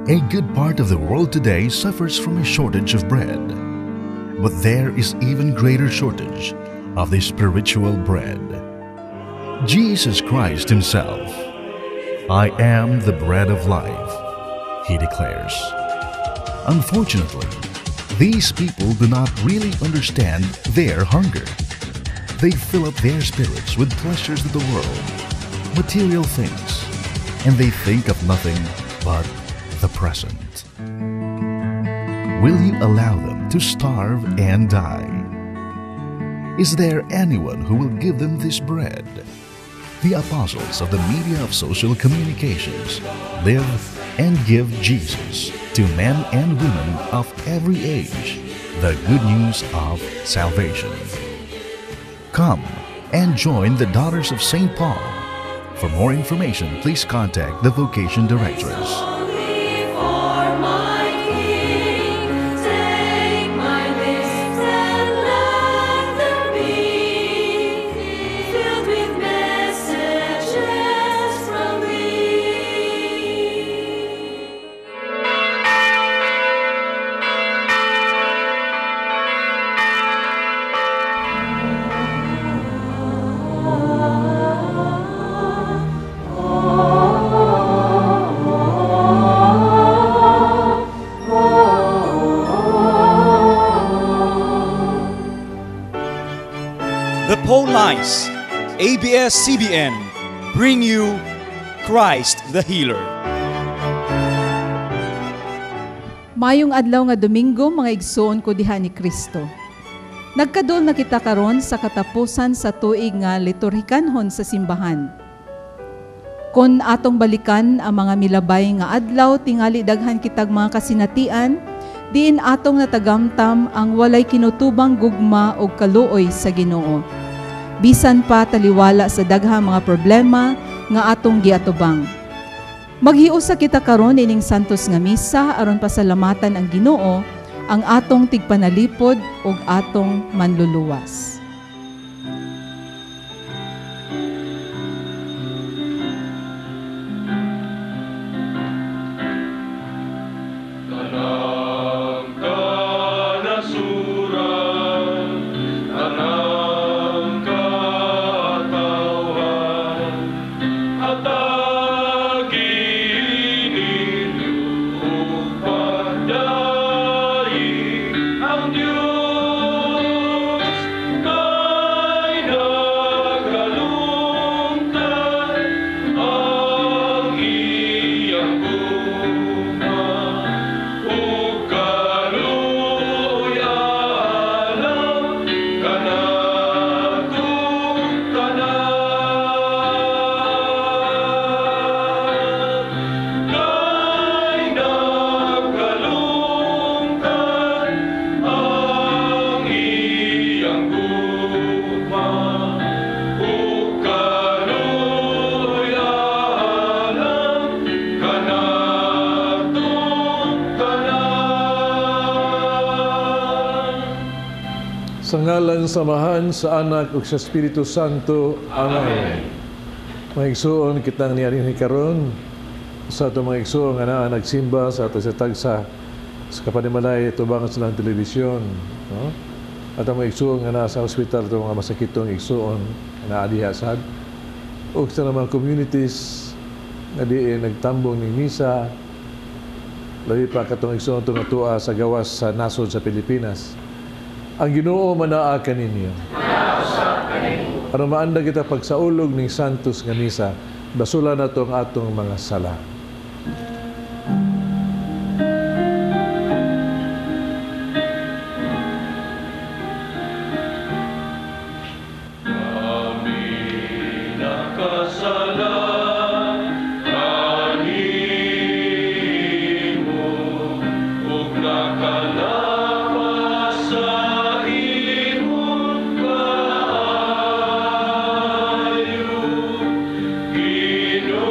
A good part of the world today suffers from a shortage of bread. But there is even greater shortage of the spiritual bread. Jesus Christ Himself. "I am the bread of life," He declares. Unfortunately, these people do not really understand their hunger. They fill up their spirits with pleasures of the world, material things, and they think of nothing but the present. Will you allow them to starve and die? Is there anyone who will give them this bread? The apostles of the media of social communications live and give Jesus to men and women of every age the good news of salvation. Come and join the Daughters of St. Paul. For more information, please contact the Vocation Directress. Only for my King, take my lips and let them be filled with messages from Thee. The Phone Lines, ABS-CBN, bring you Christ the Healer. Mayong adlaw nga Domingo, mga igsuon ko diha ni Kristo. Nagkaduol na kita karon sa katapusan sa tuig nga liturhikanhon sa simbahan. Kon atong balikan ang mga milabay nga adlaw, tingali daghan kitag mga kasinatian, diin atong natagamtam ang walay kinutubang gugma og kaluoy sa Ginoo. Bisan pa taliwala sa daghang mga problema nga atong giatubang. Maghiusa kita karon ining santos nga misa aron pasalamatan ang Ginoo, ang atong tigpanalipod ug atong manluluwas. Tanang kanasuran, tanang katawhan, hatagi ninyo ug padayi ang Dios kay nagalungtad ang iyang gugma ug kaluoy alang kanatong tanan. Kay nagalungtad ang iyang gugma ug kaluoy alang kanatong tanan. Sa ngalan sa Amahan, sa Anak ug sa Espiritu Santo. Amen. Mga igsuon, kitang niadinhi karon sa atong mga igsuon nga naa nagsimba sa ato sa tagsa sa kapanimalay tubangan sa lang telebisyon, no? At ang mga igsuon nga naa sa ospital, atong mga masakitong igsuon nga naa diha sad, ug sa mga communities nga diin nagtambong ning misa, labi pa katong igsuon nga tua sa gawas sa nasod sa Pilipinas. Ang Ginoo manaa kaninyo. Aron maanda kita pagsaulog ning Santos nga misa, basula nato ang atong mga sala. Kami nakasala kanimo ug nakalapas sa imong kaayo. Ginoo.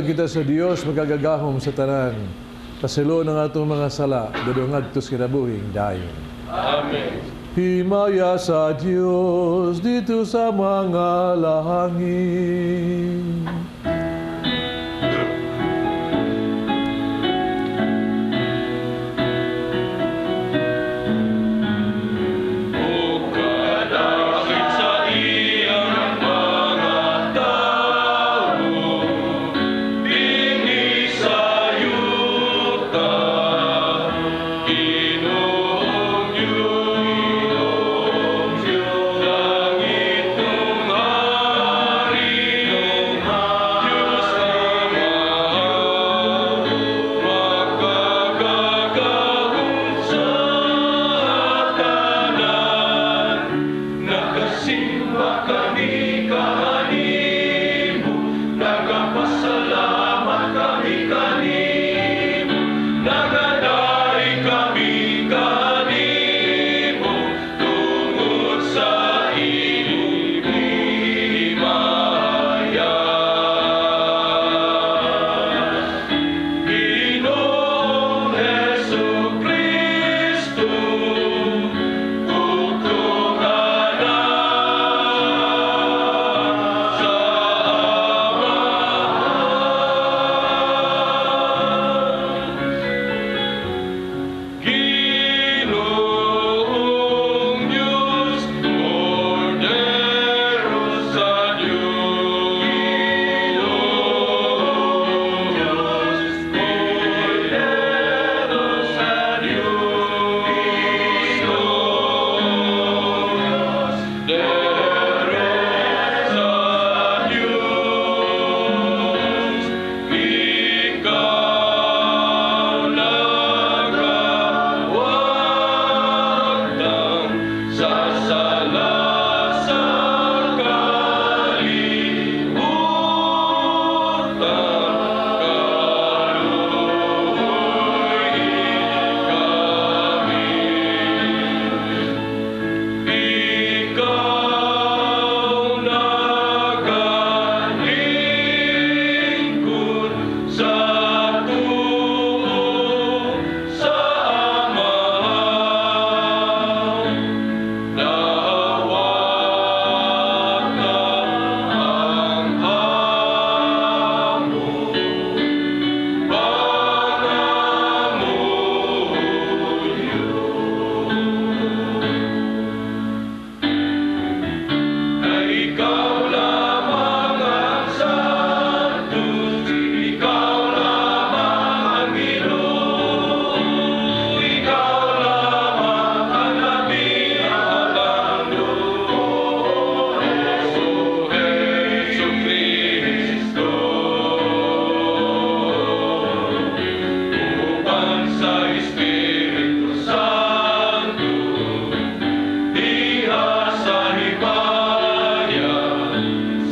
Maghatag kita sa Dios magagagahom sa tanan. Pasayloon ang atong mga sala, dadong ngadto sa kinabuhing dayon. Amen. Himaya sa Dios dito sa mga langit. Ug kadakit sa iyang mga tawo dinhi sa yuta, Ginoong Diyos, langitnong hari, Diyos Amahan, makagagahom sa tanan. Nagasimba kami kanimo, nagapasalamat kami kanimo, nagadaig kami kanimo, tungod sa imong himaya. Ginoong Hesus Kristo, bugtong Anak sa Amahan. Ginoong Diyos, Kordero sa Diyos. Ginoong Diyos, Kordero sa Diyos. Ginoong Diyos, Kordero sa Diyos. Ikaw nagawagtang sa sala sa kalibutan, kaluoyi kami. Ikaw nagalingkod sa tuo sa Amahan. Nawata ang among pangamuyo. Kay ikaw lamang ang Santo, ikaw lamang ang Ginoo, ikaw lamang ang labing Duo, Hesu Kristo. Uban sa Espiritu Santo, diha sa himaya,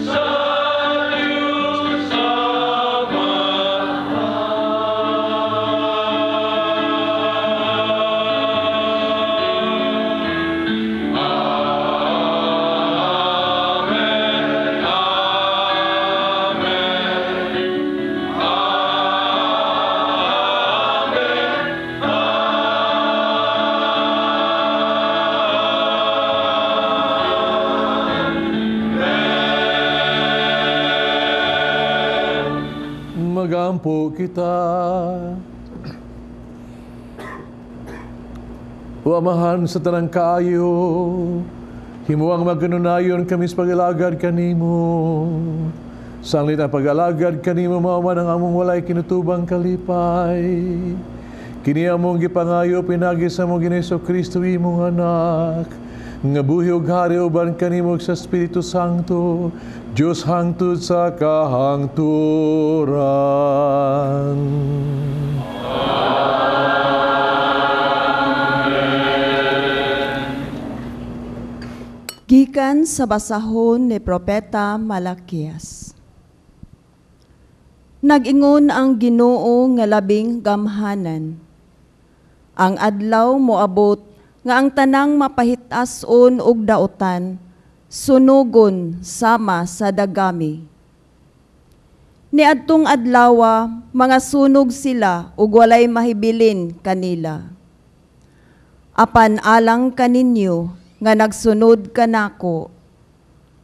sa Diyos Amahan. Amen. Amen. Amen. Magampo kita. O Amahan sa tanang kaayo, himuang magkanunayon kami sa pag-alagad kanimo. Sanglit ang pag-alagad kanimo, mao man ang among walay kinutubang kalipay. Kini among gipangayo pinagi sa among Ginoong Kristo imong anak, nga buhi ug hari uban kanimo ug sa Espiritu Santo, Dios hangtod sa kahangturan. Gikan sa basahon ni Propeta Malakias. Nag-ingon ang Ginoo nga labing gamhanan. Ang adlaw moabot nga ang tanang mapahitas-on og daotan, sunugon sama sa dagami. Niadtong adlawa mga sunog sila ug walay mahibilin kanila. Apan alang kaninyo nga nagsunod kanako,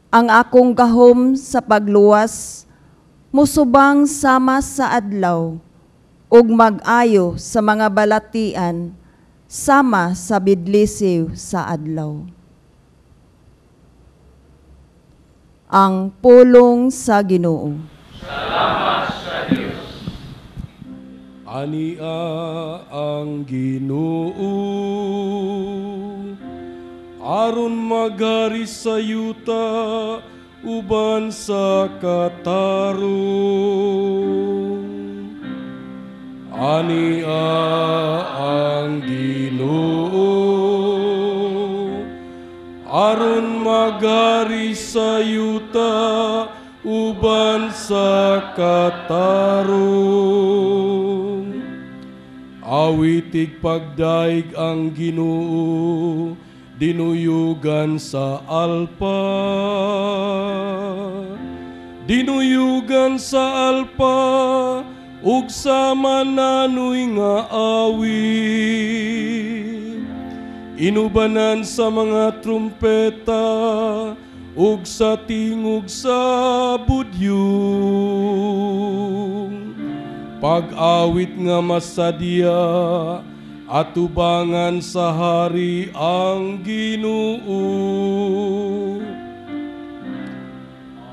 ang akong gahom sa pagluwas musubang sama sa adlaw ug mag-ayo sa mga balatian sama sa bidlisiw sa adlaw. Ang pulong sa Ginoo. Salamat sa Dios. Ania ang Ginoo, aron magari sa yuta uban sa katarong. Ania ang Ginoo, aron magari sa yuta uban sa katarong. Awitig pagdaig ang Ginoo, dinuyugan sa alpa. Dinuyugan sa alpa, ug sa mananoy nga awit. Inubanan sa mga trumpeta, ug sa tingog sa budyong. Pag-awit nga masadya, atubangan sa hari ang Ginoo.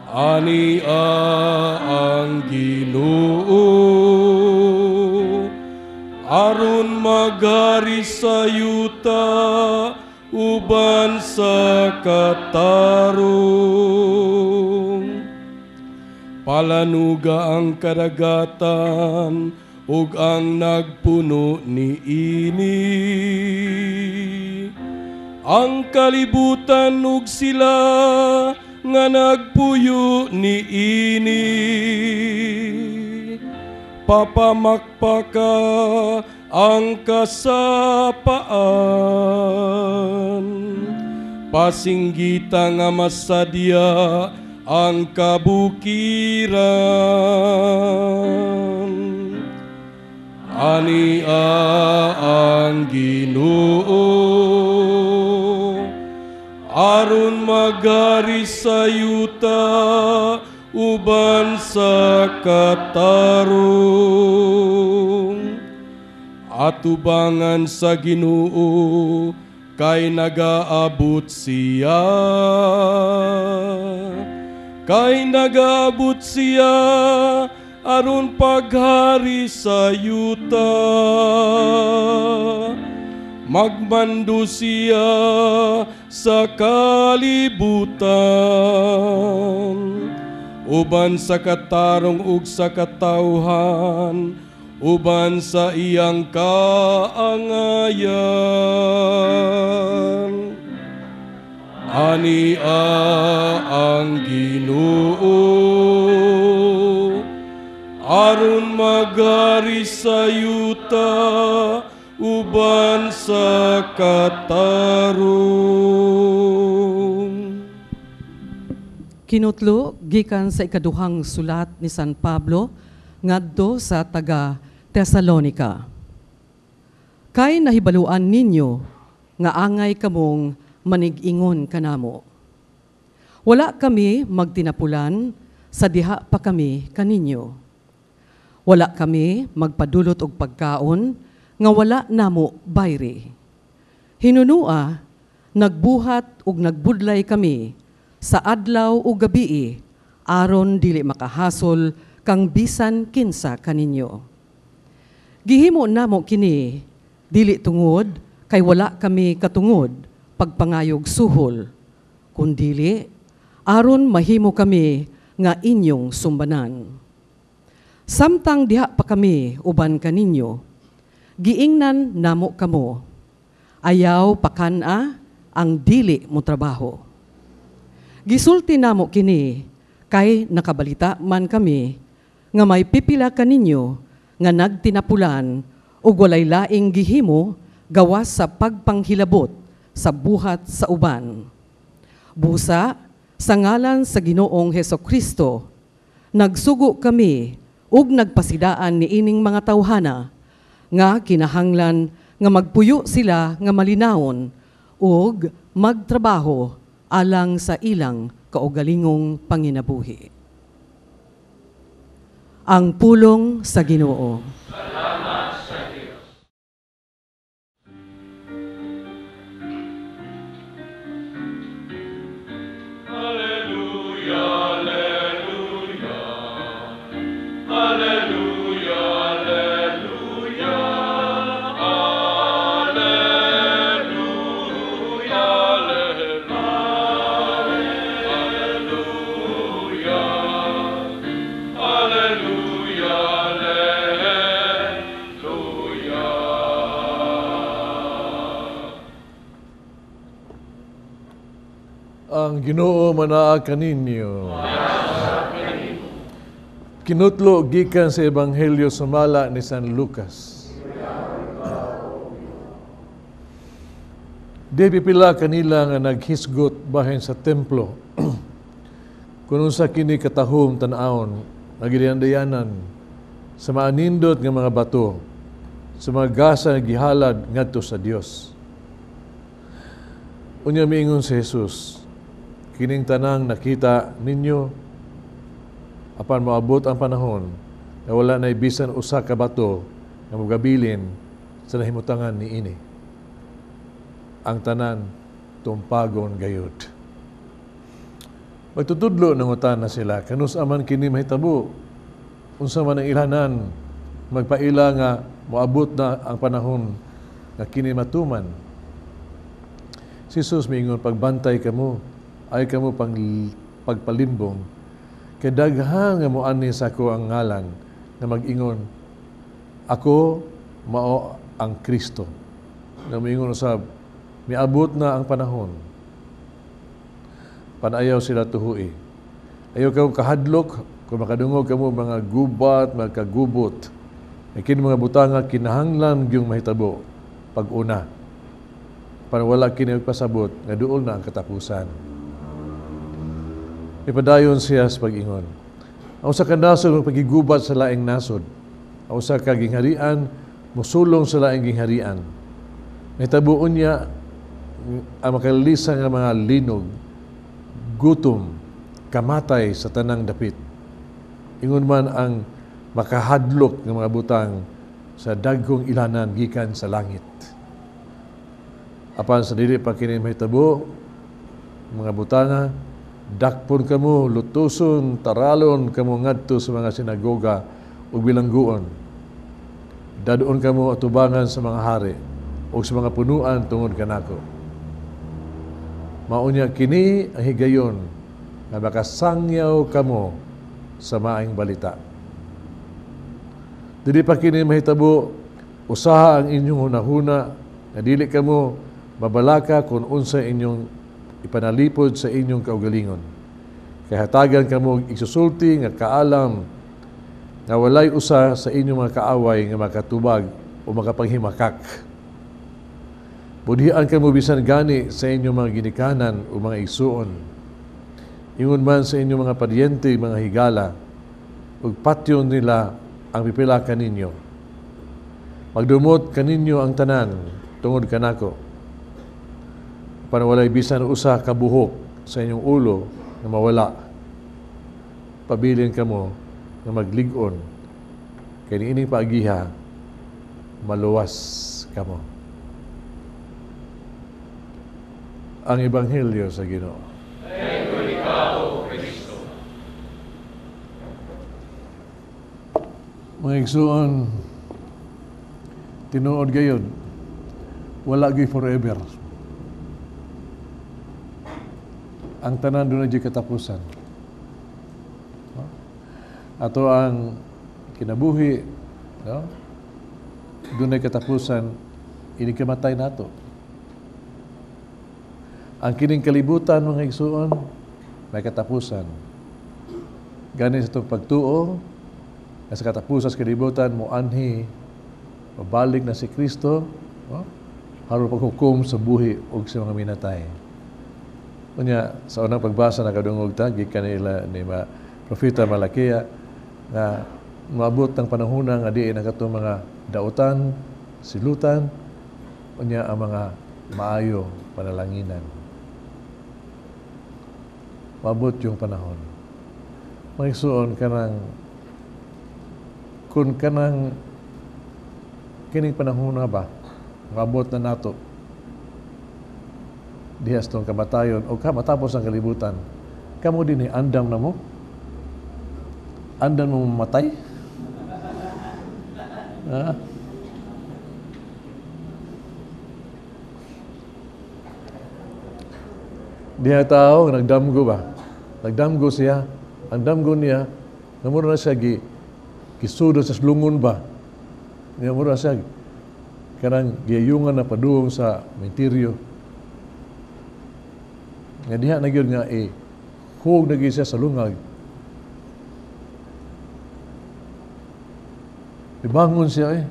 Ania ang Ginoo, aron magari sa yuta uban sa katarong. Palanuga ang kadagatan ug ang nagpuno niini. Ang kalibutan ug sila nga nagpuyo niini. Papamakpaka ang kasapaan, pasinggita nga masadya ang kabukiran. Ania ang Ginoo, aron magari sa yuta uban sa katarong. Atubangan sa Ginoo kay nagaabot siya. Kay nagaabot siya aron paghari sa yuta. Magmando siya sa kalibutan, uban sa katarong ug sa katawhan, uban sa iyang kaangayan. Ania ang Ginoo, aron magari sa yuta uban sa katarong. Kinutlo gikan sa ikaduhang sulat ni San Pablo ngadto sa taga Tesalonika. Kay nahibaluan ninyo nga angay kamong manig-ingon kanamo. Wala kami magtinapulan sa diha pa kami kaninyo. Wala kami magpadulot og pagkaon nga wala namo bayri. Hinunua, nagbuhat ug nagbudlay kami sa adlaw ug gabii aron dili makahasol kang bisan kinsa kaninyo. Gihimo namo kini dili tungod kay wala kami katungod pagpangayog suhol, kundili aron mahimo kami nga inyong sumbanan. Samtang diha pa kami uban kaninyo, giingnan namo kamo, ayaw pakan-a ang dili mo trabaho. Gisulti namo kini kay nakabalita man kami nga may pipila kaninyo nga nagtinapulan ug walay laing gihimo gawas sa pagpanghilabot sa buhat sa uban. Busa, sa ngalan sa Ginoong Hesukristo, Nagsugo kami ug nagpasidaan niining mga tawhana nga kinahanglan nga magpuyo sila nga malinawon ug magtrabaho alang sa ilang kaugalingong panginabuhi. Ang pulong sa Ginoo. Salamat sa Dios. Alleluia, alleluia, alleluia, alleluia, alleluia, alleluia, alleluia, alleluia. Ang Ginoo manaa kaninyo. Kinutlo gikan sa Ebanghelyo sumala ni San Lucas. Di pipila kanila nga naghisgot bahin sa templo. Kun unsa kini katahom tan-awon, nagidandayanan sa maanindot nga mga bato, sa mga gasa nga gihalad ngadto sa Dios. Unya miingon si Jesus, kining tanang nakita ninyo, apan moabot ang panahon na wala na bisan usa ka bato nga mogabilin sa nahimutangan niini. Ang tanan tumpagon gayud. Magtutudlo nangutan na sila, kanus aman kini mahitabo, unsa man ang ilhanan, magpaila nga moabot na ang panahon nga kini matuman. Si Jesus miingon, pagbantay kamo, ay kamo pang pagpalimbong, kay daghan nga moani sa ako ang ngalan nga mag-ingon, ako mao ang Kristo. Nga miingon usab, miabot na ang panahon. Panayaw sila tuhui. Ayaw kamo kahadlok, kung makadungog kamo mga gubat, mga kagubot. Kay kini mga butanga kinahanglan gyung mahitabo pag-una. Para wala kini pasabot nga duol na ang katapusan. Ipadayon siya sa pag-ingon. Ang usa ka nasod magpagigubat sa laing nasod. Ang usa ka gingharian mosulong sa laing gingharian. Nahitabuon niya ang makalisa nga mga linog, gutom, kamatay sa tanang dapit. Ingon man ang makahadlok nga mga butang sa dagkong ilanan gikan sa langit. Apan sa dili pa kini mahitabo, mga butanga, dakpon kamo, lutuson, taralon kamo ngadto sa mga sinagoga ug bilangguon. Dadon kamo atubangan sa mga hari ug sa mga punuan tungod kanako. Maunya kini ang higayon nga makasangyaw kamo sa maayong balita. Dili pa kini mahitabo, usaha ang inyong hunahuna nga dili kamo mabalaka kung unsa inyong ipanalipod sa inyong kaugalingon. Kay hatagan kamo igsusulti nga kaalam nga walay usa sa inyong mga kaaway nga makatubag o makapanghimakak. Budhian kamo bisan gani sa inyong mga ginikanan o mga igsuon. Ingon man sa inyong mga paryente, mga higala, ug patyon nila ang pipila kaninyo. Magdumot kaninyo ang tanan tungod kanako. Para walay bisan usa ka buhok sa inyong ulo na mawala. Pabilin kamo nga maglig-on kay niining paagiha maluwas kamo. Ang Ebanghelyo sa Ginoo. Ikaw, Kristo. Mga igsuon, tinuod gayud, wala gyud forever. Ang tanan doon na katapusan. No? Ato ang kinabuhi, no? Doon ay katapusan, inikamatay nato. Ang kining kalibutan, mga igsuon, may katapusan. Gani sa itong pagtuo, na sa katapusan sa kalibutan, moanhi, mabalik na si Kristo, no? Haron paghukom sa buhi o sa mga minatay. Unya, sa unang pagbasa nakadungog ta, gikan nila ni Propeta Malakia nga maabot ang panahon nga diin ang katong mga dautan, silutan, unya ang mga maayo panalanginan. Maabot yung panahon. Mga igsoon, kanang kung kanang kining panahon na ba, maabot na nato diha sa itong kamatayon o ka matapos ang kalibutan, kamo din eh, andam na mo? Andam mo mamatay? Ha? Diha tao, nagdamgo ba? Nagdamgo siya. Ang damgo niya, namura na siya gisudo sa slungon ba? Namura siya kanang giyayungan na paduong sa mentiryo. Nga diha na gyud nga huog na gyud siya sa lungag. Ibangon siya eh.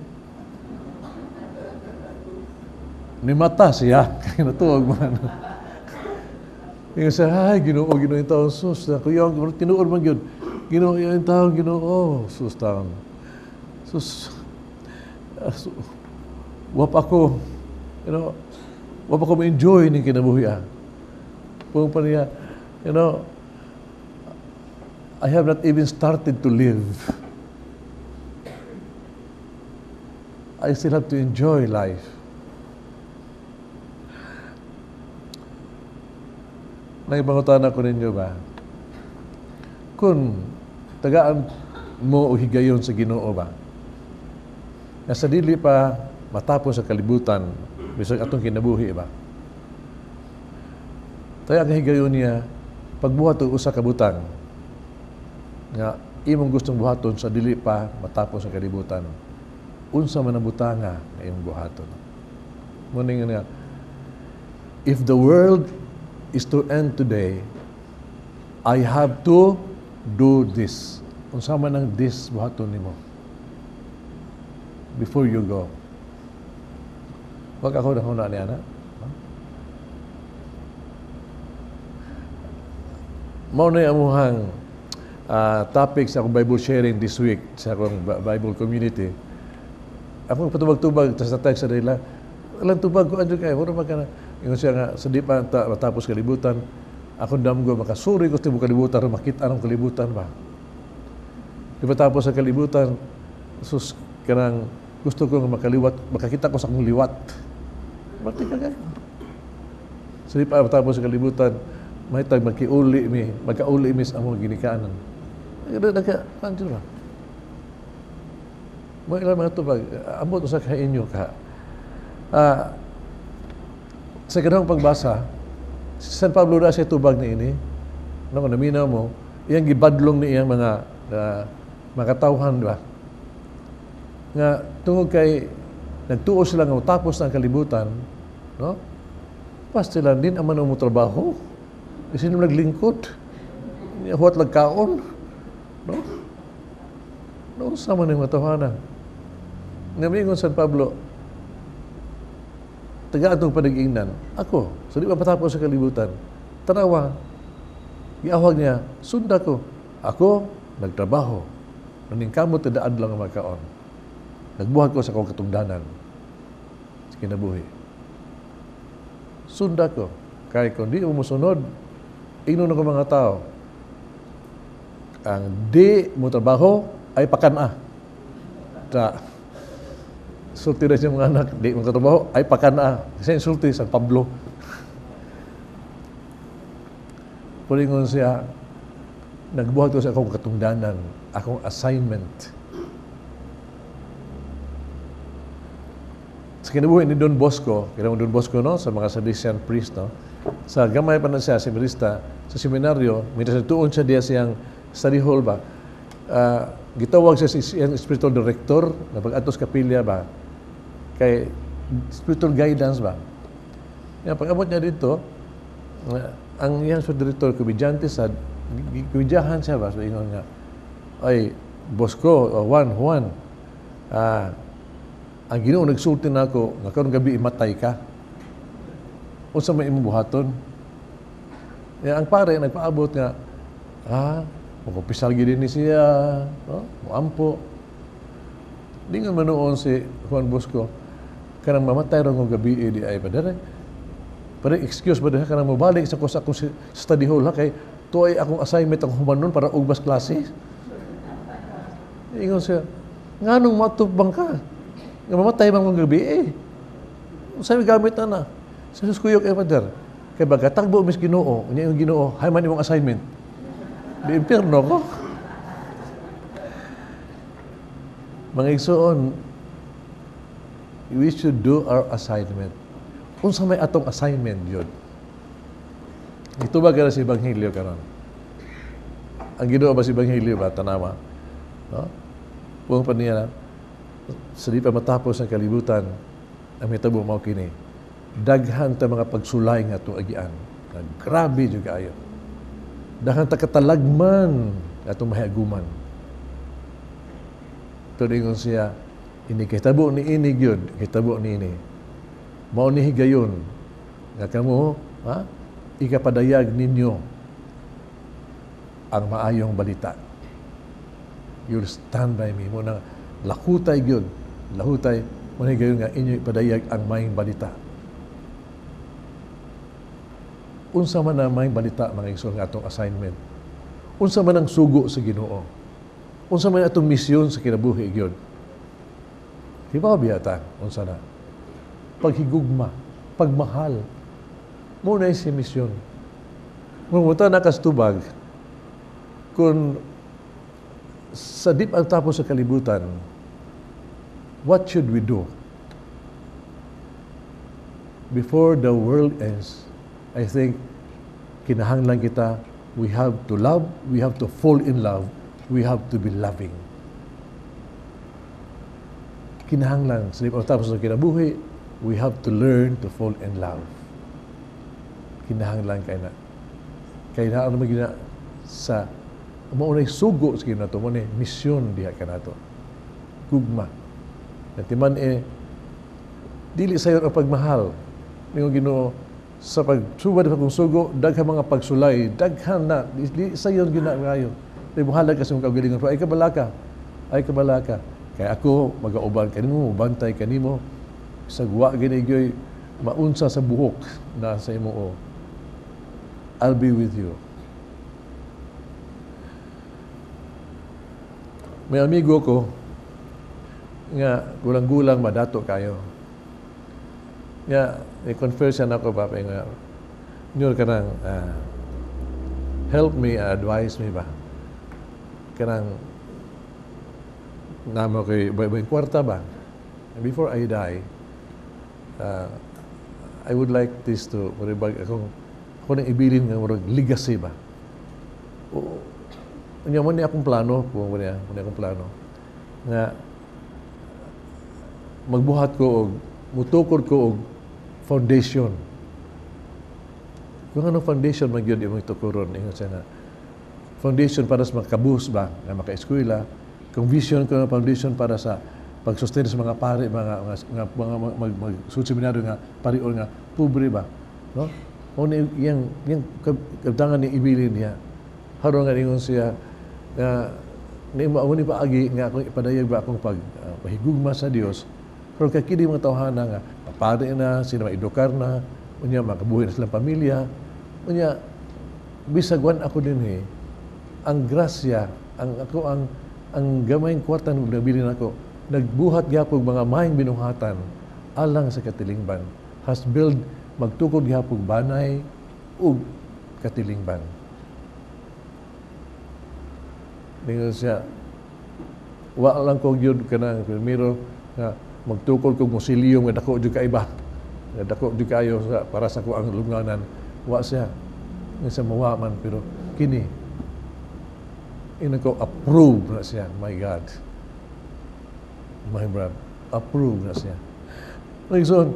Nimata siya. Kaya natuwag man. Ingon siya, ay, Ginoo, Ginoo yung taon, sus. Kuya, tinuod man gyud. Ginoo yung taon, Ginoo, sus taon. Sus, wap ako, you know, wap ako ma-enjoy ni kinabuhi ah. Kung pa niya, you know, I have not even started to live. I still have to enjoy life. Naipangutana ko ninyo ba? Kung tagaan mo o higayon sa Ginoo ba? Nga sa dili pa matapos sa kalibutan, bisag atong kinabuhi ba? Tayo ang higayon niya, pagbuhat og usa ka butang nga imong gustong buhaton sa dili pa matapos ang kalibutan, unsa man ang butanga nga imong buhaton? Muning nga, if the world is to end today, I have to do this. Unsa man ang this buhaton nimo before you go. Wag ako nahuna ni ana. Mao na amuhang topic sa akong Bible sharing this week sa akong Bible community. Akong patubag-tubag sa text sa nila. Alang tubag ko anjo kay mura man ka na. Ingon siya nga sa di pa matapos kalibutan, akong damgo makasuri ko sa tibok kalibutan aron makita ang kalibutan ba. Di ba tapos sa kalibutan, sus kanang gusto ko nga makaliwat, makakita ko sa akong liwat. Mati ka kay. Sa di pa matapos sa kalibutan, mahitag magkiuli mi, magkauli mi sa among ginikanan. Nagka, ba? Mga ilang mga tubag, ambot usa ka inyo ka. Sa kanang pagbasa, si San Pablo ra siya tubag ni ini. No, kung naminaw mo, iyang gibadlong ni iyang mga katawhan ba? Nga tungod kay nagtuo sila nga matapos ang kalibutan, no? Pas sila din ang man mo trabaho. Kasi nung naglingkod, huwat lagkaon, no? No, sama ni mga tawhana. Nga mingon San Pablo, taga atong panag-ingnan, ako, so di ba patapos sa kalibutan, tanawa, giawag niya, sunda ko, ako, nagtrabaho, naningkamot na daan lang ang magkaon. Nagbuhat ko sa akong katungdanan, sa kinabuhi. Sunda ko, kaya kung di mo musunod, ingnon ako mga tao, ang di mo trabaho ay pakan-a. Ta, sulti na siya mga anak, di mo katrabaho, ay pakan-a. Kasi insulti San Pablo. Pulingon siya, nagbuhat ko sa akong katungdanan, akong assignment. Sa kinabuhi ni Don Bosco, kinabuhi Don Bosco, no, sa mga Salesian priest, no, sa gamay pa na siya, seminarista, sa seminaryo, minsan tuon siya diya siyang study hall ba, gitawag siya sa siyang spiritual director, na pag-atos kapilya ba, kay spiritual guidance ba. Yan, pag-abot niya dito, ang iyang spiritual director, komedyante sa, komedyahan siya ba, so ingon nga, ay, Bosco, Juan, ang Ginoo nagsulti na ako, nga karong gabi imatay ka. Unsa may imong buhaton? Yan, ang pare nagpaabot nga, Mukumpisal gid ni siya, no? Muampo. Di nga manuon si Juan Bosco, kanang mamatay ra ng gabi di ay padere. Pero excuse ba diha kanang mobalik sa ko sa akong study hall ha, kay tuoy akong assignment ang humanon para ugbas klase. Ingon siya, nganong matubang ka? Nga mamatay man kong gabi eh. Unsa may gamit na na? Sa sus kuyog eh, Father. Kay bagatagbo mis Ginoo, unya yung Ginoo, hay man imong assignment. Di impierno ko. Mga igsoon, we should do our assignment. Unsa may atong assignment yun? Ito ba kaya si Ebanghelyo karon? Ang Ginoo ba si Ebanghelyo ba tanawa? No? Buong pa niya sa di pa matapos ang kalibutan, ang mitabo mao kini. Daghan ta mga pagsulay nga atong agian. Nga grabe jud kaayo. Daghan ta katalagman atong mahiaguman. Tulingon siya, ini kahitabo ni ini gyud, kahitabo ni ini. Mao ni higayon nga kamo, ha? Ikapadayag ninyo ang maayong balita. You'll stand by me. Mo na lakutay gyud, lahutay mo ni higayon nga inyo ipadayag ang maayong balita. Unsa man ang maayong balita mga igsoon nga atong assignment? Unsa man ang sugo sa Ginoo? Unsa man atong misyon sa kinabuhi gyud? Di ba biyata? Unsa na? Paghigugma, pagmahal. Mo na si misyon. Mumuta na kastubag kung sa di ang tapos sa kalibutan, what should we do? Before the world ends, I think kinahanglan kita, we have to love, we have to fall in love, we have to be loving. Kinahanglan, sa di pa tapos sa kinabuhi, we have to learn to fall in love. Kinahanglan kay na. Kay na ano magina sa maunay sugo sa kinato, maunay misyon diha kanato. Gugma. Natiman dili sayon ang pagmahal. Ningon Ginoo sa pagsubad sa akong sugo, daghan mga pagsulay, daghan na, dili sayon gina kayo. Di buhalag kasi mong kaugalingon, ay kabalaka, ay kabalaka. Kaya ako magauban kanimo, mubantay kanimo, sa guwa gini gyoy maunsa sa buhok na sa imo. I'll be with you. May amigo ko nga gulang-gulang madato kayo. Nga i-confess siya nako pa nga nyor kanang help me, advise me ba. Kanang namo kay bay kwarta ba. And before I die, I would like this to murag akong ako nang ibilin nga murag legacy ba. O, unya mo ni akong plano, kung niya, mo ni akong plano nga magbuhat ko og mutukod ko og foundation. Kung anong foundation man gyud imong tukuron, ingon siya nga foundation para sa makabus ba, nga makaeskwela, kung vision ko nga foundation para sa pag-sustain sa mga pari, mga mag seminaryo nga pariol nga pobre ba, no? O ni yang kabtangan ni ibilin niya. Haron nga ingon siya nga ni mao ni paagi nga akong ipadayag ba akong pag pahigugma sa Dios. Pero kay kini mga tawhana nga papari na, sila maedukar na, unya makabuhi na silang pamilya, unya bisag wan ako dinhi, ang grasya, ang ako ang gamayng kwarta nga nabilin ako, nagbuhat gyapon mga maayong binuhatan alang sa katilingban, has build magtukod gyapon banay ug katilingban. Ningon siya, wa lang ko gyud kanang primero nga magtukod kog musilyo nga dako jud kaiba, nga dako jud kaayo para sa ko ang lubnganan. Wa siya nga sa mawa man, pero kini ingon ko approve na siya, my God. My brother, approve na siya. So,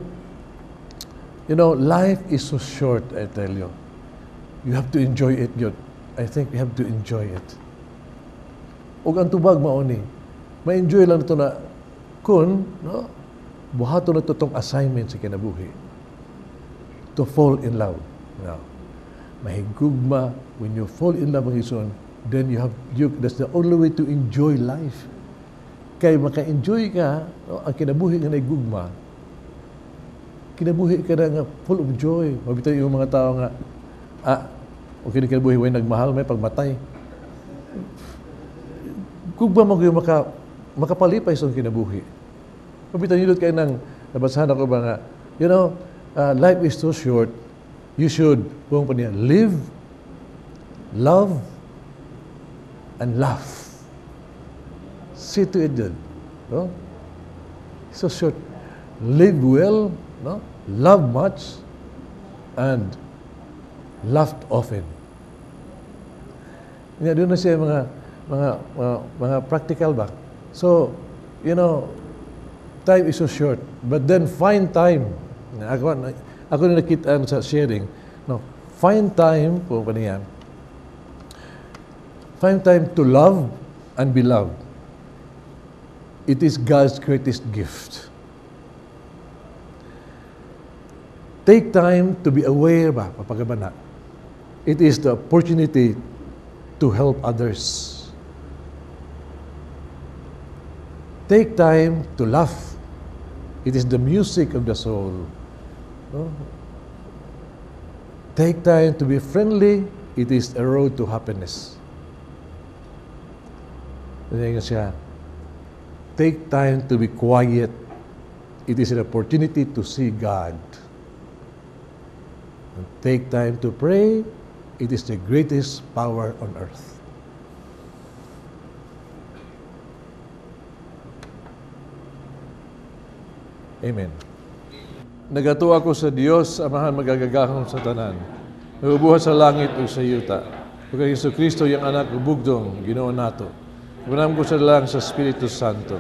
you know, life is so short, I tell you. You have to enjoy it, yun. I think you have to enjoy it. Ug ang tubag mao ni, ma-enjoy lang ito na kun, no, buhaton na ito tong assignment sa kinabuhi. To fall in love. No. Mahigugma, when you fall in love, mga igsoon, Then you have, you, that's the only way to enjoy life. Kay maka-enjoy ka, no, ang kinabuhi nga naigugma, kinabuhi ka na nga full of joy. Mabitaw yung mga tao nga, okay na kinabuhi, way nagmahal, may pagmatay. Gugma mo kayo makapalipay sa kinabuhi. Mabitaw nyo kayo nang nabasahan ako ba nga, you know, life is too short, you should, kung pa niya, live, love, and laugh. See to it dun. No? So short. Live well, no? Love much, and laugh often. Nga, doon na siya mga practical ba? So, you know, time is so short. But then find time. Ako na nakita sa sharing. No, find time, po pa niya, find time to love and be loved. It is God's greatest gift. Take time to be aware ba, papagabana. It is the opportunity to help others. Take time to laugh. It is the music of the soul. No? Take time to be friendly. It is a road to happiness. Ganyan siya. Take time to be quiet. It is an opportunity to see God. And take time to pray. It is the greatest power on earth. Amen. Nagatuo ako sa Dios, Amahan magagagahom sa tanan. Nagbubuhat sa langit ug sa yuta. Ug kay Jesucristo iyang anak ug bugtong Ginoo nato. Unam ko sa lang sa Espiritu Santo.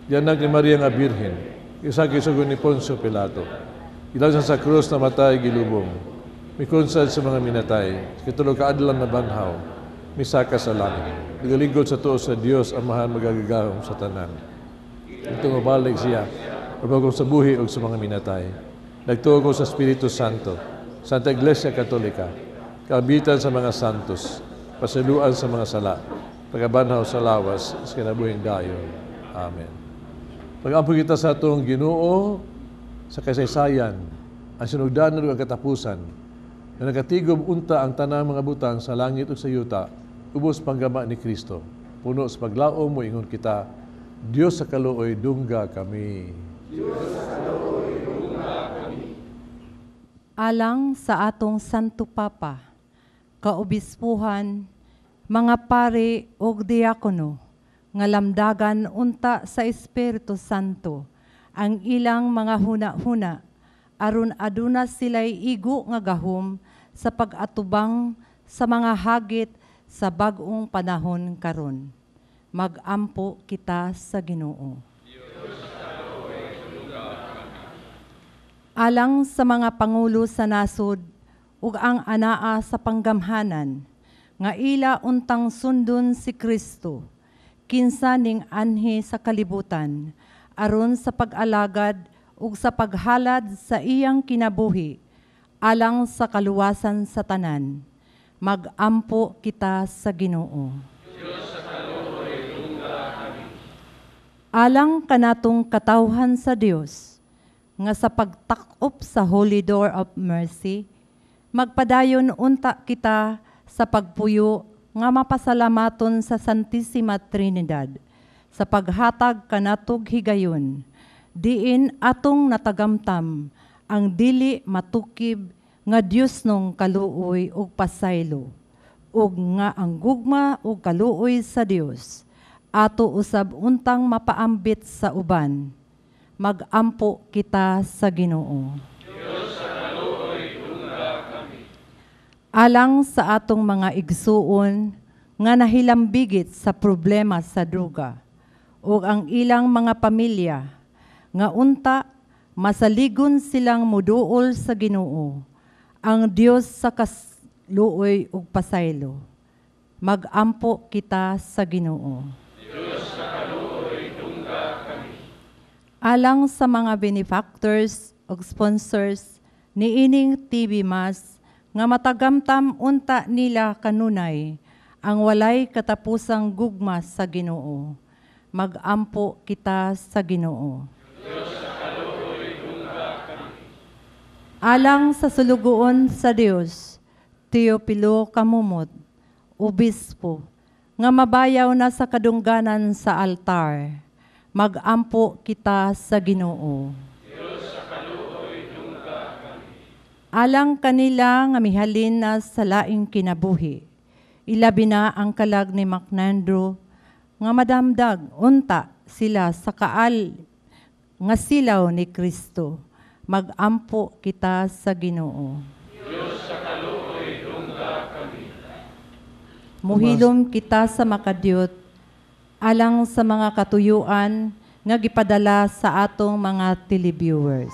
Diyanag ni Maria nga Birhen, isa gisugo ni Poncio Pilato. Ilang sa krus na matay gilubong. Mikonsad sa mga minatay, katulo ka adlaw na banhaw, misaka sa langit. Nagalingkod sa tuo sa Dios, Amahan magagagahom sa tanan. Ito mabalik siya, upang sa buhi ug sa mga minatay. Nagtuo ko sa Espiritu Santo, Santa Iglesia Katolika, kaabitan sa mga santos, pasaluan sa mga sala, pagabanhaw sa lawas, sa kinabuhing dayon. Amen. Pag-ampo kita sa atong Ginoo sa kasaysayan, ang sinugdanan ug ang katapusan, na nagatigob unta ang tanang mga butang sa langit ug sa yuta, ubos panggama ni Kristo. Puno sa paglaom moingon kita, Dios sa kaluoy dungga kami. Dios sa kaluoy dungga kami. Alang sa atong Santo Papa, kaobispuhan, mga pare ug diakono, nga lamdagan unta sa Espiritu Santo ang ilang mga huna-huna, aron aduna sila'y igo nga gahom sa pag-atubang sa mga hagit sa bag-ong panahon karon. Mag-ampo kita sa Ginoo. Alang sa mga pangulo sa nasod ug ang anaa sa panggamhanan, nga ila untang sundon si Kristo, kinsa ning anhi sa kalibutan, aron sa pag-alagad ug sa paghalad sa iyang kinabuhi, alang sa kaluwasan sa tanan. Mag-ampo kita sa Ginoo. Alang kanatong katawhan sa Dios, nga sa pagtakop sa Holy Door of Mercy, magpadayon unta kita sa pagpuyo nga mapasalamaton sa Santissima Trinidad, sa paghatag kanatog higayon, diin atong natagamtam ang dili matukib nga Dios nung kaluoy ug pasaylo, ug nga ang gugma ug kaluoy sa Dios ato usab untang mapaambit sa uban. Magampo kita sa Ginoo. Dios sa kaluoy dungga kami. Alang sa atong mga igsuon nga nahilambigit sa problema sa druga ug ang ilang mga pamilya nga unta masaligon silang muduol sa Ginoo, ang Dios sa kaluoy ug pasaylo. Magampo kita sa Ginoo. Dios sa kaluoy dungga kami. Alang sa mga benefactors ug sponsors niining TV Mass nga matagamtam unta nila kanunay ang walay katapusang gugma sa Ginoo. Magampo kita sa Ginoo. Dios sa kaluoy, dungga kami. Alang sa sulugoon sa Dios, Teopilo Camomot, obispo, nga mabayaw na sa kadungganan sa altar. Magampo kita sa Ginoo. Dios sa kaluoy, dungga kami. Alang kanila nga mihalin na sa laing kinabuhi, ilabi na ang kalag ni Macnandro, nga madamdag unta sila sa kaal nga silaw ni Kristo. Magampo kita sa Ginoo. Dios sa kaluoy, dungga kami. Muhilom kita sa makadiyot alang sa mga katuyuan nga gipadala sa atong mga televiewers.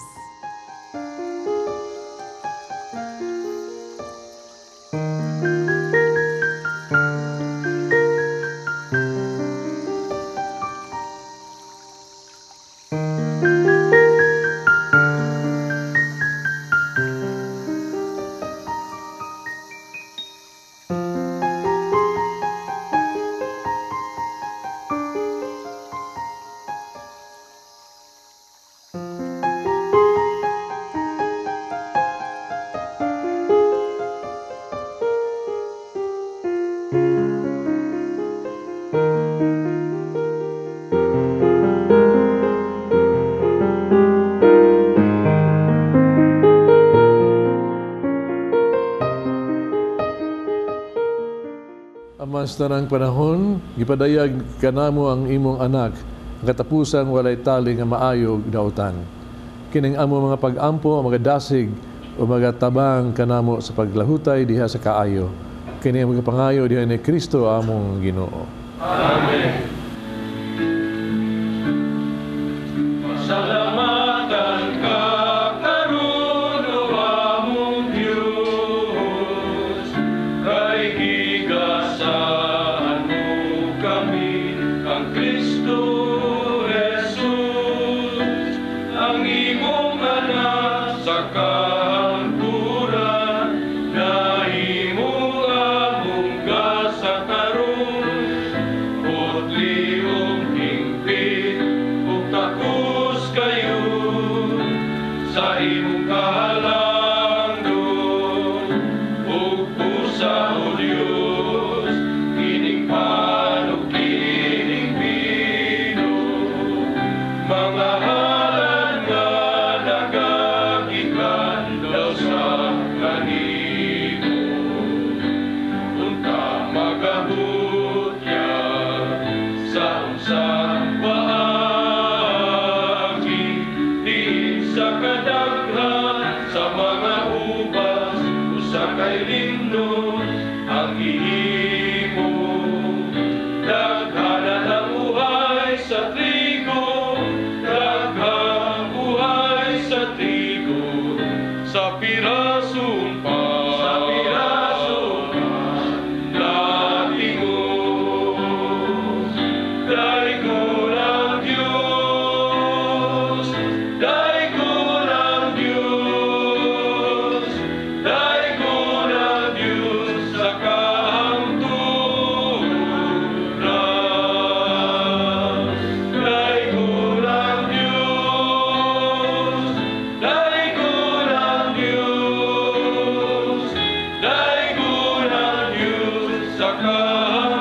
Sa tanang panahon, gipadayag kanamo ang imong anak, ang katapusan walay tali nga maayog dautan. Kining amo mga pag-ampo, magadasig o magatabang kanamo sa paglahutay diha sa kaayo. Kini ang mga pangayo diha ni Kristo among Ginoo. Amen. Pasalamatan ka karon o among Dios, kay gigasaan mo kami ang Kristo Jesus, ang imong anak sa kahangturan, nahimong among gasa karon, putli ug hingpit ug takos kayo sa imong kahalangdon ug pusa o Dios kining pan ug kining bino, mga halad nga nagagikan daw sa kanimo. Unta magahutya sa unsang paagi, diin sa kadaghan sa mga ubas, usa kay limnos ang gihimo. Daghanan ang uhay sa trigo, daghang uhay sa trigo, sa pirasong pan, sa pirasong pan, natingos. Daygon ang Diyos, daygon ang Diyos, daygon ang Diyos sa kahangturan. Daygon ang Diyos, daygon ang Diyos, daygon ang Diyos sa kahangturan.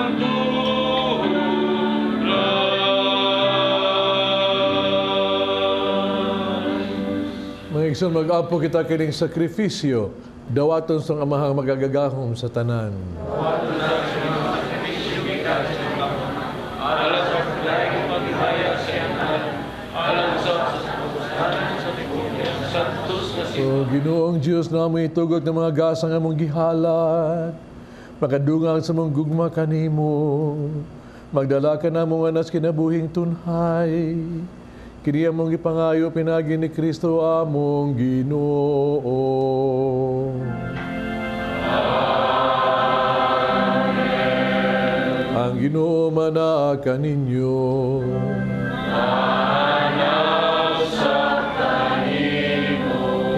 Mga igsoon, mag-apo kita kining sakripisyo, dawaton sa Amahang magagagahom sa tanan. O Ginoong Diyos, namo itugot ng mga gasa nga mong gihalat, makadungang sa mong gugma kanimo, magdala ka na mong anas kinabuhing tunhay. Kini among gipangayo pinagi ni Kristo among Ginoo. Amen. Ang Ginoo manaa kaninyo.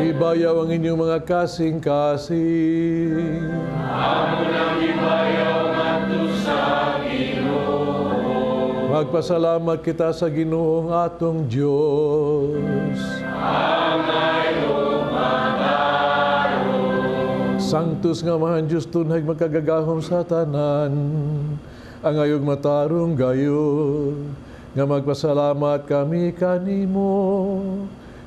Ibayaw ang inyong mga kasing-kasing. Amo nang ibayaw ngadto Magpasalamat kita sa Ginoong atong Dios. Sanctus nga Amahan Dios tunhay magkagagahom sa tanan, ang ayog matarong gayon, nga magpasalamat kami kanimo,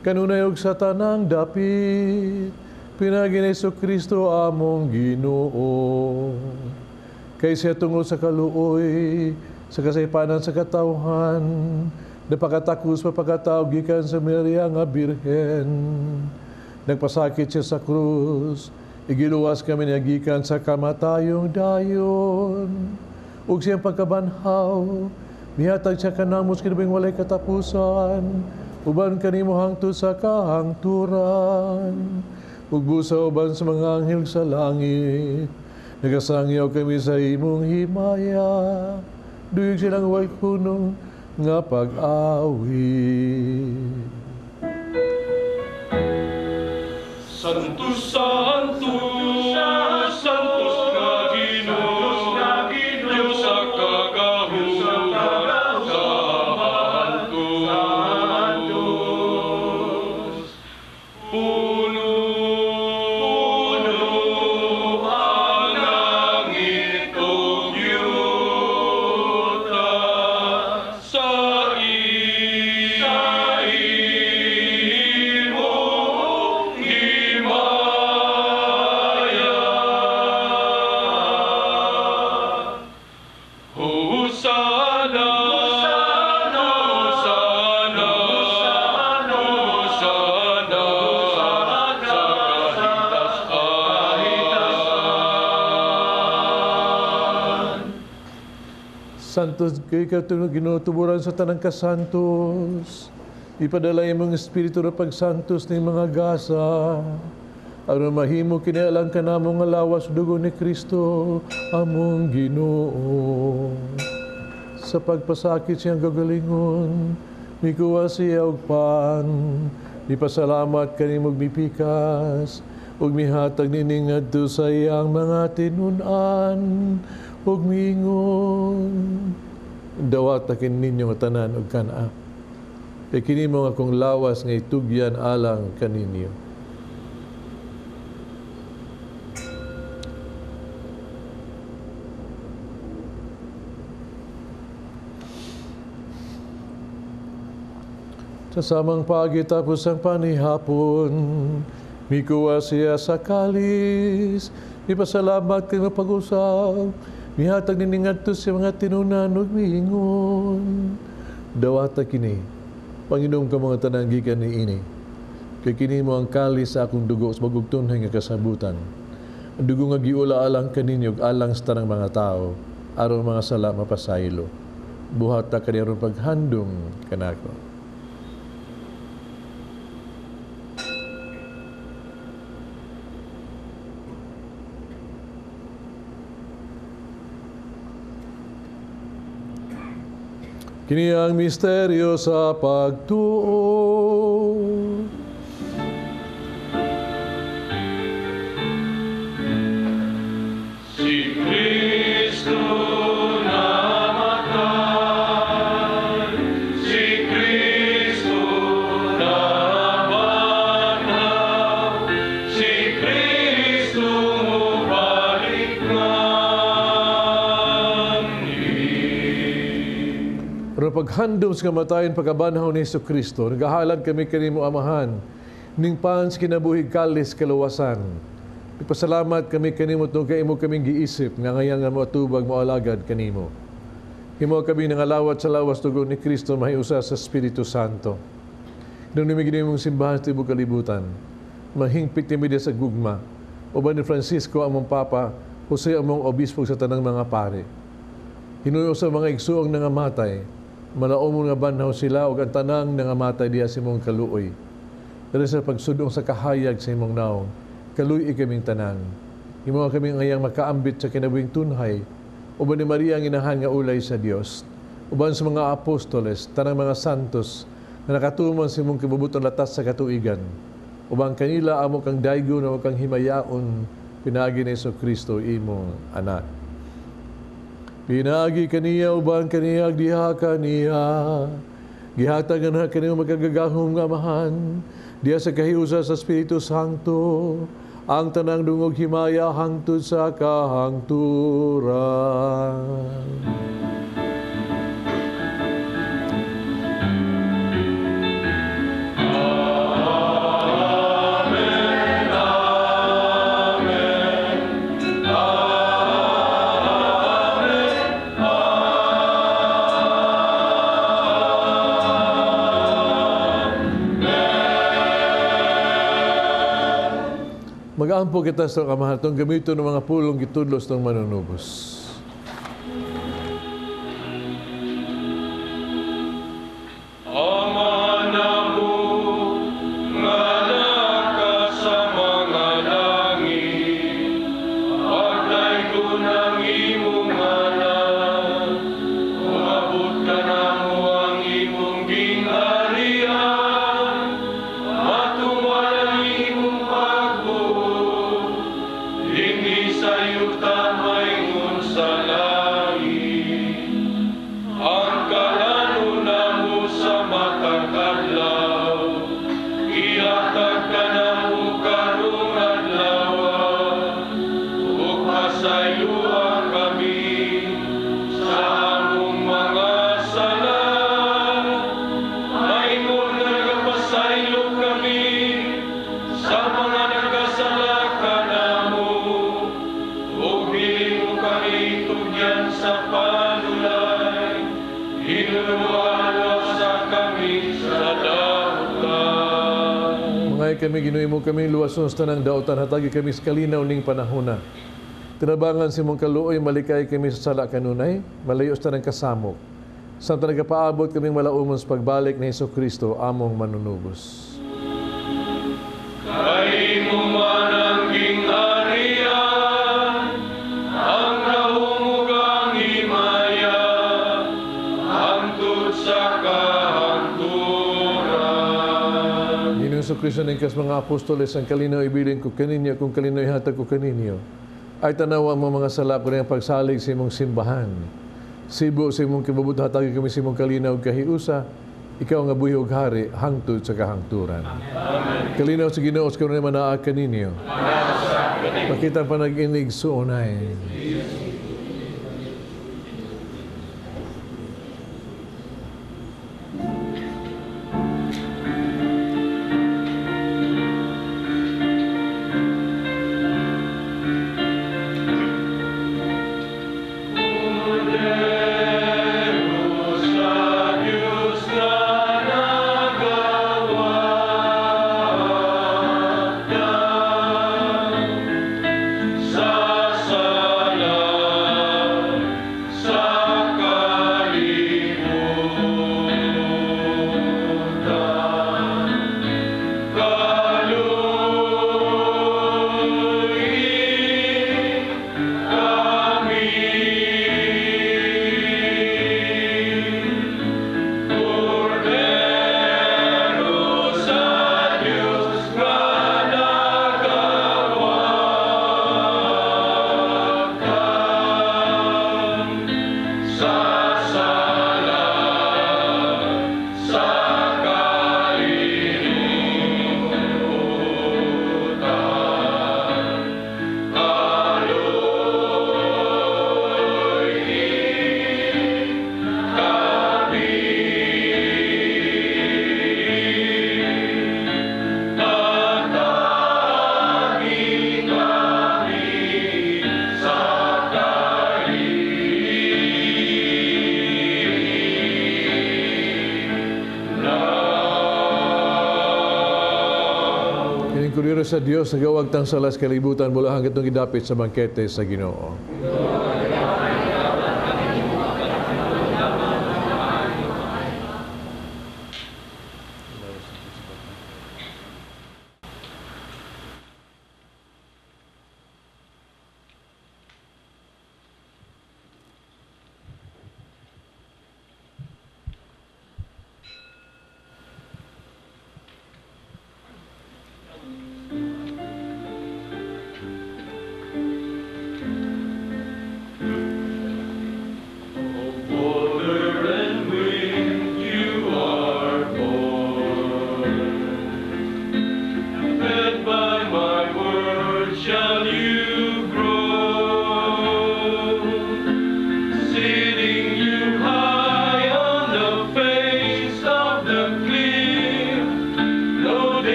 kanunay og sa tanang dapit, pinaagi ni Jesucristo among Ginoo. Kay siya tungod sa kaluoy, sa kasaypanan sa katawhan, napakatakos mapakatao gikan sa Maria nga Birhen. Nagpasakit siya sa krus, igiluwas kami niya gikan sa kamatayong dayon. Ug siyang pagkabanhaw, mihatag siya kanamo sa kinabuhing walay katapusan, uban kanimo hangtod sa kahangturan. Ug busa uban sa mga anghel sa langit, nagasangyaw kami sa imong himaya, duyog silang way hunong nga pag-awit. Santos, Santos, Santos nga Ginoo, Dios sa kagahuman sa hantos. Puno, puno ang langit ug yuta sa imong himaya. Hosana, Hosana, Hosana sa kahitasan. Santos kay katulog Ginoo tuburan sa tanang kasantos. Ipadala imong espiritu ra pagsantos ning mga gasa. Aron mahimo kini alang kanamo nga lawas dugo ni Kristo among Ginoo. Sa pagpasakit siyang gagalingon, mikuha siya og pan, mipasalamat kanimo mipikas, ug mihatag nining ngadto sa iyang mga tinun-an, ug miingon, dawata kini ninyo nga tanan og kan-a. Kay kini mo nga akong lawas nga itugyan alang kaninyo. Sa samang pagi tapos ang panihapon, mikuha siya sa kalis, mipasalamat kay mapag-usap, mihatag niningadto sa mga tinunan ug miingon. Dawata kini, Panginoon ka mga tanang gikan niini, kay kini mo ang kalis sa akong dugo sa bagong tunhay nga kasabutan. Ang dugo nga giula alang kaninyo ug alang sa tanang mga tao, aron mga sala mapasaylo. Buhata kani aron paghandom kanako. Kini ang misteryo sa pagtuo. Si Kristo namatay, si Kristo nabanhaw, si Kristo mubalik nganhi. Pero paghandom sa kamatayon pagkabanhaw ni Jesucristo, nagahalad kami kanimo Amahan, ning pan sa kinabuhi kalis kaluwasan. Ipasalamat kami kanimo tungod kay imo kaming giisip nga ngayon nga moatubag moalagad kanimo. Himo kami nangalawat sa lawas dugo ni Kristo mahiusa sa Espiritu Santo. Hinumdumi mong simbahan sa tibuok kalibutan, mahingpit ni media sa gugma, uban ni Francisco among Papa, Jose among Obispo sa tanang mga pare. Hinuyo sa mga igsuong nangamatay, malaumong nga banhaw sila ug ang tanang nangamatay diha sa imong kaluoy. Dali sa pagsudong sa kahayag sa imong naong, kaluoy kaming tanan. Himo kami ngayang makaambit sa kinabuhing tunhay, uban ni Maria ang inahan nga ulay sa Dios, uban sa mga apostoles, tanang mga santos nga nakatuman sa imong kibubuton latas sa katuigan. Uban kanila amo kang daygon amo kang himayaon pinaagi ni Jesucristo imong anak. Pinaagi kaniya uban kaniya diha kaniya. Gihatagan na kaniya magagagahom nga Amahan, diha sa kahiusa sa Espiritu Santo, ang tanang dungog himaya hangtod sa kahangturan. Mag-aampo kita sa Amahan itong gamiton ng mga pulong gitudlos ng manunubos. Ama namo nga naa sa mga langit, pagdaygon ang imong ngalan, umabot kanamo ang imong gingharian, matuman ang imong pagbuot, dinhi sa yuta maingon sa langit. Ang kalano namo sa matag adlaw, ihatag kanamo karong adlaw, ug pasayloa kami sa among mga sala, maingon nga nagapasaylo kami sa mga nagkasala kanamo, ug dili mo kami tugyan sa panulay, hinuluan sa kami sa dautan. Mangay kami, Ginoo mo kami luwason sa tanang dautan, hatagi kami sa kalinaw ning panahona. Tinabangan sa imong kaluoy, malikay kami sa sala kanunay, malayo sa tanang kasamok. Samtang nagapaabot kaming malaumon sa pagbalik ni Hesus Kristo, among manunubos. Kay imo man ang gingharian, ang gahom ug ang himaya, hangtod sa kahangturan. Ginoong Hesus Kristo, ningkas mga apostoles, ang kalinaw ibilin ko kaninyo, kung kalinaw ihatag ko kaninyo, ay tanawa ang mga sala ko niyang pagsalig sa imong simbahan. Sibo sa imong kibubut, hatagi kami sa imong kalinaw ug kahiusa, ikaw nga buhi ug hari, hangtod sa kahangturan. Amen. Kalinaw sa Ginoo, sa kanunay manaa kaninyo. Pakita ang panag-inig suunay. Sa Diyos nga nagawagda, sa sala, sa kalibutan, kaluoy kami. Kordero sa Diyos nga nagawagda, sa sala, sa kalibutan, kaluoy kami. Tatagi kami sa kalinaw. Kining kordero sa Dios nagawagtang sala sa kalibutan, bulahan katong gidapit sa bangkete sa Ginoo.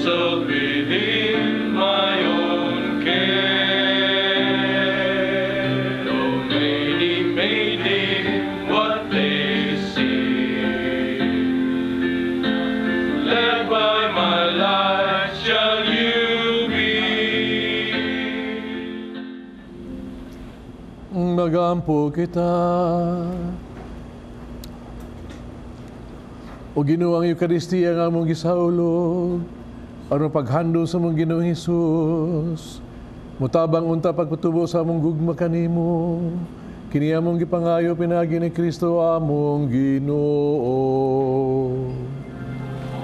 Nestled within my own care. Though many may deem what they see, led by my light shall you be. Magampo kita. O Ginoo, ang Eukaristiya nga among gisaulog, aron paghandom sa among Ginoong Hesus, mutabang unta pagpatubo sa among gugma kanimo. Kini among gipangayo pinaagi ni Kristo among Ginoo.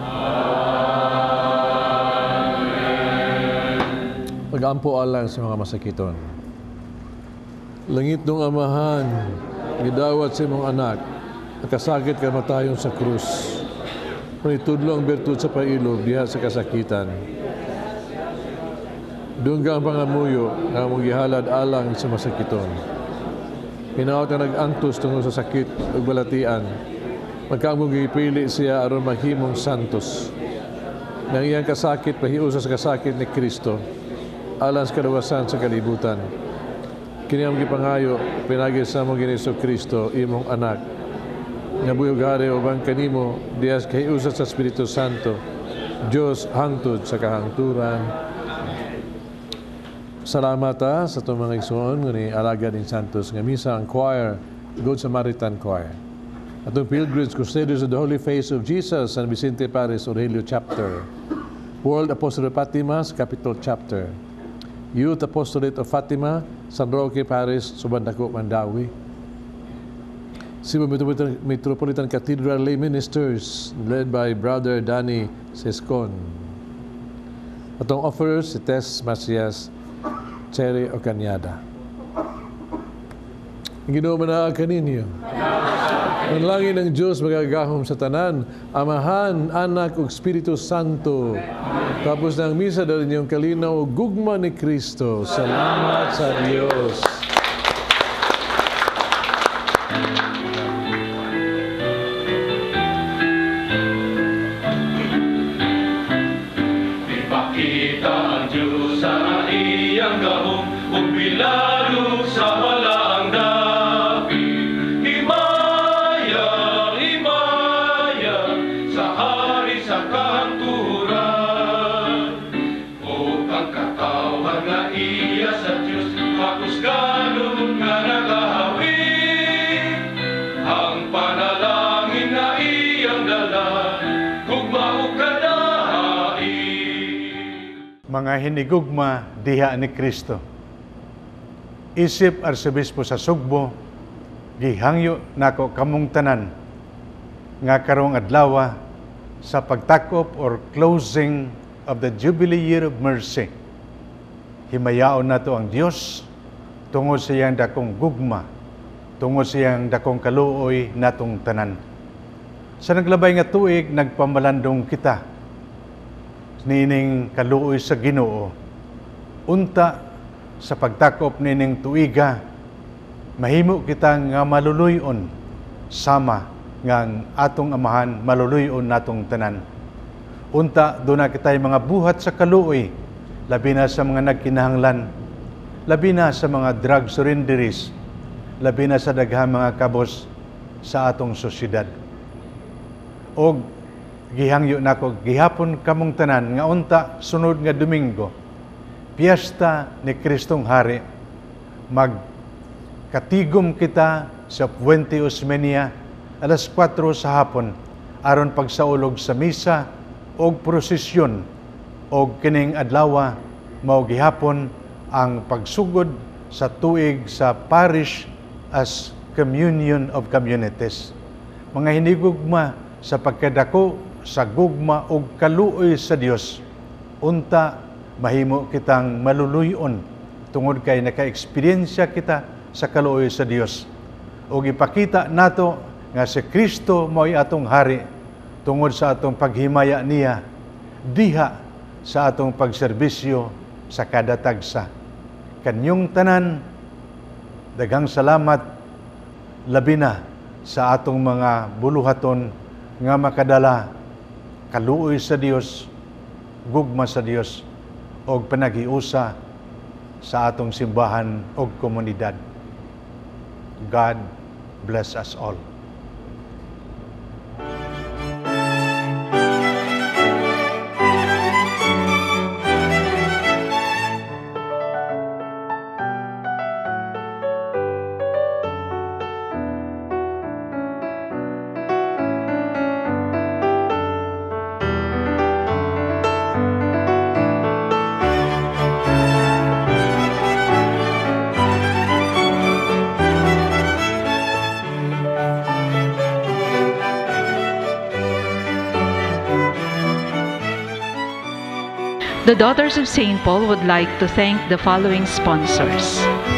Amen. Pagampo alang sa mga masakiton. Langit nung Amahan, gidawat sa imong anak, nakasakit kamatayon sa krus. Panitudlo ang bertud sa pailob diha sa kasakitan. Dungga ang pangamuyo nga among gihalad alang sa masakiton. Hinaot nga nag-antos tungod sa sakit ug balatian. Magkaamong gipili siya aron mahimong santos. Nang iyang kasakit pahiusa sa kasakit ni Kristo alang sa kalawasan sa kalibutan. Kini among gipangayo pinaagi sa among Ginoong Kristo, imong anak, nga buhi ug hari uban kanimo diha sa kahiusa sa Espiritu Santo, Dios hangtod sa kahangturan. Salamat sa itong mga igsoon nga ni alagad ning Santos nga misa ang choir, Good Samaritan Choir. Atong Pilgrims Crusaders of the Holy Face of Jesus, San Vicente Parish, Aurelio Chapter. World Apostolate of Fatima, Capitol Chapter. Youth Apostolate of Fatima, San Roque Parish, Subandako, Mandaue. Cebu Metropolitan Cathedral Lay Ministers, led by Brother Danny Sescon. Atong offerers, si Tess Macias, Cherry Ocanyada. Ang Ginoo manaa kaninyo. Manalangin ng Diyos magagahom sa tanan, Amahan, Anak ug Espiritu Santo. Tapos ng misa dali niyong kalinaw ug gugma ni Kristo. Salamat sa Diyos. Ipakita ang Diyos sa iyang gahom ug bilalo sa walaang dapit. Himaya, himaya sa hari sa kahangturan. O ang katawhan nga iya sa Diyos, makusganon nga nagahawin. Ang panalangin nga iyang dala, gugma ug kadahain. Mga hinigugma diha ni Kristo. Isip Arsobispo sa Sugbo, gihangyo nako kamong tanan nga karong adlawa sa pagtakop or closing of the Jubilee Year of Mercy. Himayaon nato ang Dios tungod sa iyang dakong gugma, tungod sa iyang dakong kaluoy natong tanan. Sa naglabay nga tuig, nagpamalandong kita nining kaluoy sa Ginoo. Unta sa pagtakop nining tuiga, mahimo kita nga maluluyon sama nga ang atong amahan maluluyon natong tanan. Unta duna kitay mga buhat sa kaluoy, labi na sa mga nagkinahanglan, labi na sa mga drug surrenderies, labi na sa daghang mga kabos sa atong sosyedad. Og gihangyo nako gihapon kamong tanan nga unta sunod nga Domingo, piyesta ni Kristong Hari, magkatigom kita sa Puente Osmeña alas 4 sa hapon aron pagsaulog sa misa og prosesyon, og kining adlawa mao gihapon ang pagsugod sa tuig sa parish as communion of communities. Mga hinigugma sa pagkadako sa gugma og kaluoy sa Dios, unta mahimo kitang maluluyon tungod kay naka-eksperyensya kita sa kaluoy sa Dios. Og ipakita nato nga si Kristo mao'y atong hari tungod sa atong paghimaya niya diha sa atong pagserbisyo sa kada tagsa. Kanyong tanan, daghang salamat labi na sa atong mga buluhaton nga makadala kaluoy sa Dios gugma sa Dios og panaghiusa sa atong simbahan og komunidad. God bless us all. The Daughters of St. Paul would like to thank the following sponsors.